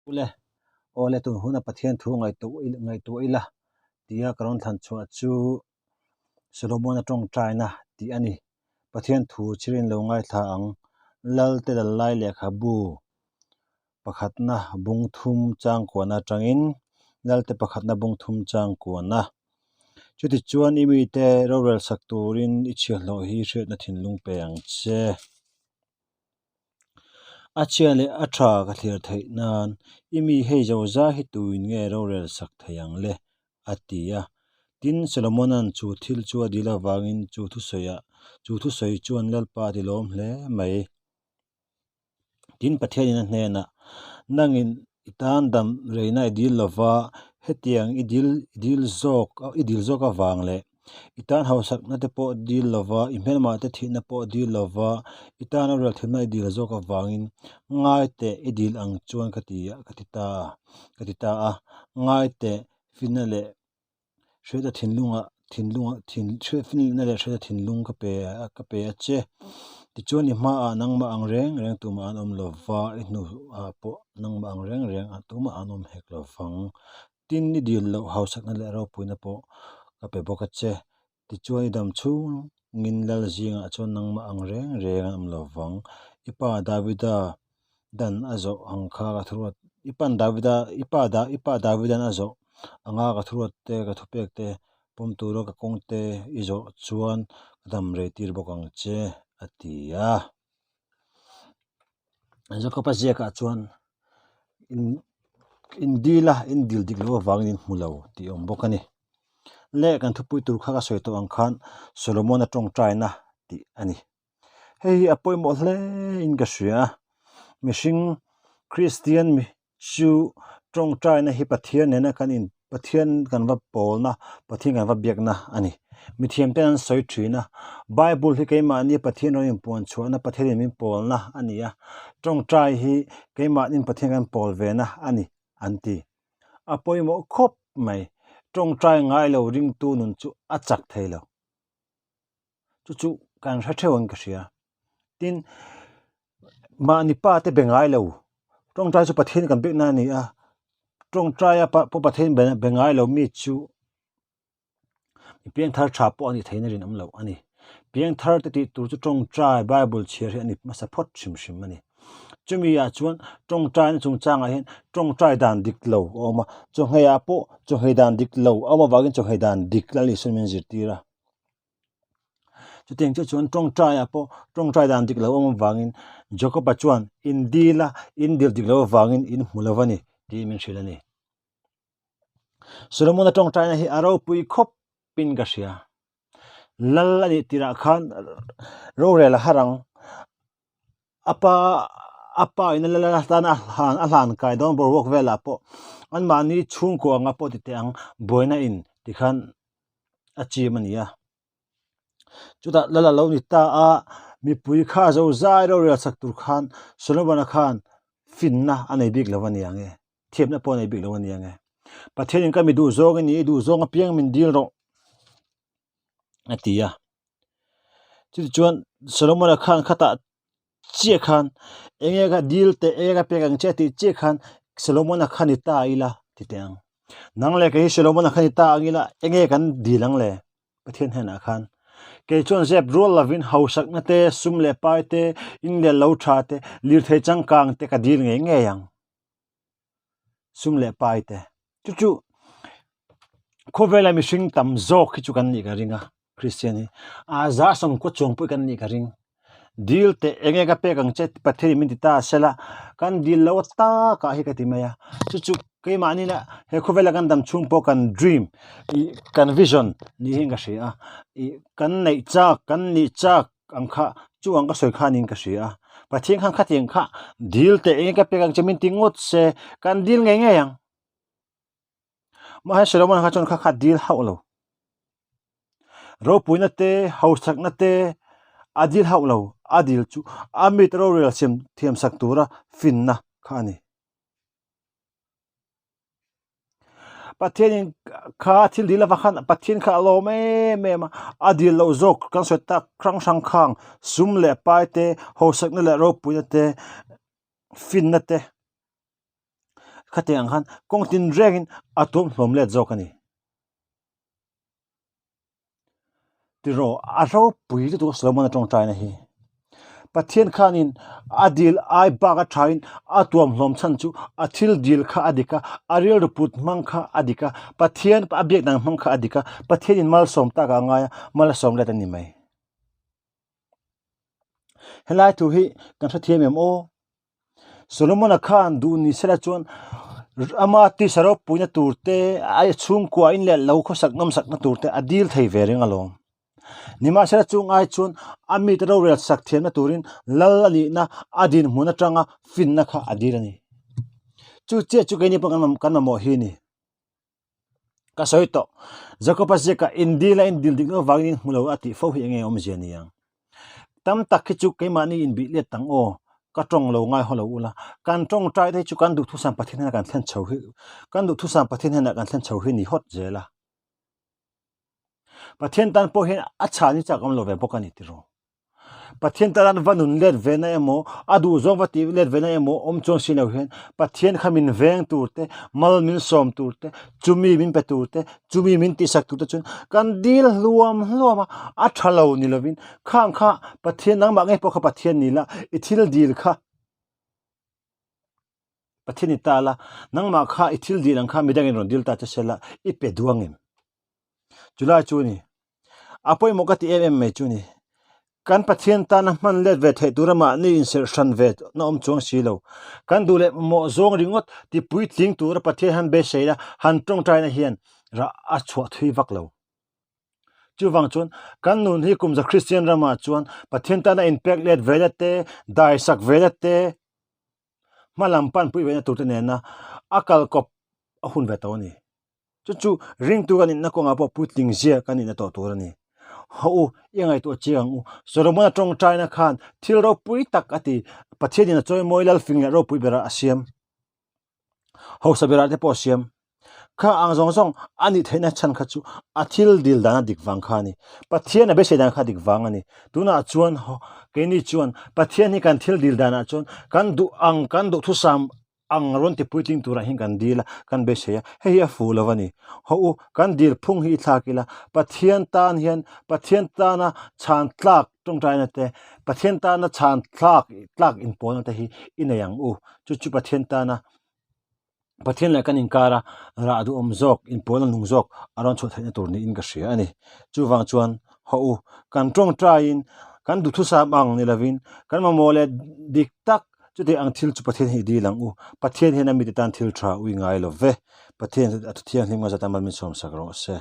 Ule, awle tun huna Pathian thu ngaihtuah ila tia ka rawn thlan chhuah chu Solomon-a tawngtaina tih a ni. Pathian thu chhirin lo ngaithla ang. Lalte Lallai lehkhabu pakhatna bung thum changkuana atangin Lalte pakhatna bung thum changkuana. Chutichuan i mite rorel sak turin i chhiahhlawh hi hriatna thinlung pe ang che. A chhia leh a tha ka thlir theih nan i mi hei zo zai hi tuin nge rorel sak thei ang le? a ti a. Tin, Solomona'n chu thil chu a dil avangin chu thusawiah chu thusawi chuan Lalpa a ti lawm hle mai. Tin, Pathianin a hnenah, Nangin i tan dam reina i dil lova, hetiang i dil i dil zawk i dil zawk avang leh I tan hausakna te pawh dil lova, i hmelmah te thihna pawh dil lova, i tan a relthimna i dil zawk avangin ngai teh i dil ang chuan ka ti ka ti ta ka ti ta a. Ngai teh finna leh hriatna thinlunga thinlunga thin finna leh hriatna thinlung ka pe ka pe a che. Tichuan i hmaah nangmah ang reng reng tumah an awm lova, i hnuah pawh nangmah ang reng reng tumah an awm hek lovang. Tin i dil loh hausakna leh ropuina pawh ka pe bawk a che. Tichuan i dam chhungin lal zingah chuan nangmah ang reng reng an awm lo vang. I pa Davida dan a zawh ang kha ka thuruat i pan Davida i pa da i pa Davidan a zawh anga ka thuruat te ka thupek te pawm tura ka kawng te i zawh chuan ka dam rei tir bawk ang che a ti a. Jakob-a ziakah chuan in in dil a in dil dik loh avangin in hmu lo tih a awm bawk a ni. Le kan thupui tur kha ka sawi tawh ang khan Solomon-a tawngtaina tih a ni. Hei hi a pawimawh hle in ka hria a, mihring Kristian mi Chu tawngtaina hi Pathian nena kan in Pathian kan va pawlna, Pathian kan va biakna a ni. Mithiam ten an sawi thin a, Bible hi keimahni Pathian rawn inpuan chhuahna, Pathian in min pawlna a ni a, tawngtai hi keimahnin Pathian kan pawl vena a ni an ti. A pawimawh khawp mai, tawngtai ngai lo ringtu nun chu a chak thei lo. Chu chu kan hre theuh ang ka hria. Tin, mahni pa te be ngai lo, tawngtai chu Pathian kan biakna a ni a, tawngtaia pa pawh Pathian be be ngai lo mi chu mi piangthar tha pawh a nih theihna rinawm loh a ni. Piangthar te tih tur chu tawngtai Bible chhiar hi a ni hmasa phawt hrim hrim a ni. Chumi ah chuan tawngtaina chungchangah hian tawngtai dan dik lo a awm a, chawhmeh ah pawh chawhmeh dan dik lo a awm avangin chawhmeh dan dik lal Isuan min zirtir a. Chutiang chu chuan tawngtaiah pawh tawngtai dan dik lo awm avangin Jacob-a chuan in dil a, in dil dik lo avangin in hmu lo a ni tiin min hrilh a ni. Solomon-a tawngtaina hi a ropui khawp in ka hria. Lal a nih tirah khan rorel a har ang. A pa a pa in a lal atana a hlan a hlan kai dawn boruak velah pawh anmahni chhungkua anga pawh ti teh ang buaina in tikhan a chim a ni a chutah lal a lo ni ta a mipui kha zo zai rorel chak tur khan Solomon-a khan finna a nei bik lo a ni ang e thiamna pawh a nei bik lo a ni ang e Pathianin ka mi duh zawng i ni i duh zawng apiang min dil rawh a ti a chutichuan Solomon-a khan khatah chiah khan eng nge ka dil teh eng nge ka pek ang che tih chiah khan Solomon-a kha ni ta ila ti teh ang nang leh kei hi Solomon-a kha ni ta ang ila eng nge kan dil ang le Pathian hnenah khan kei chuan zep rual lovin hausakna te sum leh pai te in leh lo tha te lirthei changkang te ka dil ngei ngei ang. sum leh pai te chu chu khawvela mihring tam zawk hi chu kan nih ka ring a Kristian hi a za sawmkua chuang pawh kan nih ka ring dil teh eng nge ka pek ang che Pathian min ti ta sela kan dil lo takah hi ka ti mai a chu chu keimahni lah he khawvela kan dam chhung pawh kan dream ih kan vision niin ka hria a ih kan neih chak kan nih chak ang kha chu ang ka sawi kha niin ka hria a Pathian khan khatiang kha dil teh eng ka pek ang che min ti ngawt se kan dil ngei ngei ang mahse Solomon kha chuan kha kha dil hauh lo ropuina te hausakna te a dil hauh lo a dil chu a mit rorel siam thiam sak tura finna kha a ni. Pathianin kha thil dil avang khan Pathian kha a lawm em em a, a dil loh zawk kan sawi tak hrang hrang khang sum leh pai te, hausakna leh ropuina te, finna te. Khatiang ang khan kawng tinrengin a tuam hlawm let zawk a ni. Tiraw, a ropui lutuk a Solomon-a tawngtaina hi. Pathian khanin a dil ai bak a thain a tuam hlawm chhan chu a thil dil kha a dik a, a rilru put hmang kha a dik a, Pathian a biak dang hmang kha a dik a, Pathianin malsawm tak a ngai a, mal a sawm let a ni mai. Helai thu hi kan hrethiam em aw? Solomon-a khan duh ni sela chuan ama tisa ropuina tur te, a chhungkua in leh lo khawsak nawmsakna tur te a dil thei ve reng alawm. Nimahsela chung ai chuan a mite rorel sak thiamna turin lal a nihna a dinhmun atanga finna kha a dil a ni. Chu chiah chu keini pawh kan mamawh hi a ni. Ka sawi tawh, Jakob-a ziakah in dil a in dil dik loh avangin in hmu lo a tih fo hi enge awmzia ni ang? Tam tak hi chu keimahni inbih let ang aw, ka tawng lo ngai haw lo ula, kan tawngtai te hi chu kan duhthusam Pathian hnenah kan thlen chho hi, kan duhthusam Pathian hnenah kan thlen chho hi ni hawt zel a. Pathian tan pawh hian a chhan hi chak awm lo ve bawk a ni tiraw. Pathian tan va nun let ve na emaw, a duh zawng va tih let ve na emaw awm chuang si lo hian Pathian kha min veng tur te, mal min sawm tur te, chumi min pe tur te, chumi min tihsak tur te chuan kan dil hluam hluam a, a tha lo ni lovin khang kha Pathian nangmah ngei pawh kha Pathian ni la, i thil dil kha Pathian i ta la, nangmah kha i thil dil ang kha midangin rawn dil ta che sela i pe duang em? Chulai chu ni. A pawimawh ka ti em em mai chu ni. Kan Pathian tana hman let ve theih tura mahni inserh hran ve na awm chuang si lo. Kan duh leh mamawh zawng ringawt ti puitling tura Pathian han beisei la, han tawngtaina hian rah a chhuah thui vak lo. Chuvang chuan kan nun hi kumza Kristian ramah chuan Pathian tana inpek let ve na te, daisak ve na te, hma lam panpui ve na tur te nena a kalkawp a hun ve tawh a ni. Chu chu ringtu kan inna kawngah pawh puitling zia kan inna tawh tur a ni. Haw u, i ngaihtuah chiang ang u. Solomon-a tawngtaina khan thil ropui tak a ti. Pathianin a chawimawi lalfing leh ropui berah a siam. Hausa berah te pawh a siam. Kha ang zawng zawng a nih theihna chhan kha chu a thil dil dan a dik vang kha a ni. Pathian a beisei dan kha a dik vang a ni. Tunah chuan keini chuan Pathian hi kan thil dil danah chuan kan duh ang, kan duhthusam ang rawn ti puitling turah hian kan dil a, kan beisei a, hei hi a fuh lo a ni. Haw u, kan dil phung hi i thlak ila, Pathian tan hian, Pathian tana chhan tlak tawngtaina te, Pathian tana chhan thlak tlak inpawlna te hi i nei ang u. Chu chu Pathian tana, Pathian leh kan inkara rah duhawm zawk, inpawlna nung zawk a rawn chhuah theihna tur niin ka hria a ni. Chuvang chuan haw u, kan tawngtaiin kan duhthusam ang ni lovin kan mamawh leh dik tak Chuti ang thil chu Pathian hi i dil ang u. Pathian hian a mite tan thil tha ui ngai lo ve. Pathian a thu thianghlim nga zat a mal min sawmsak rawh se.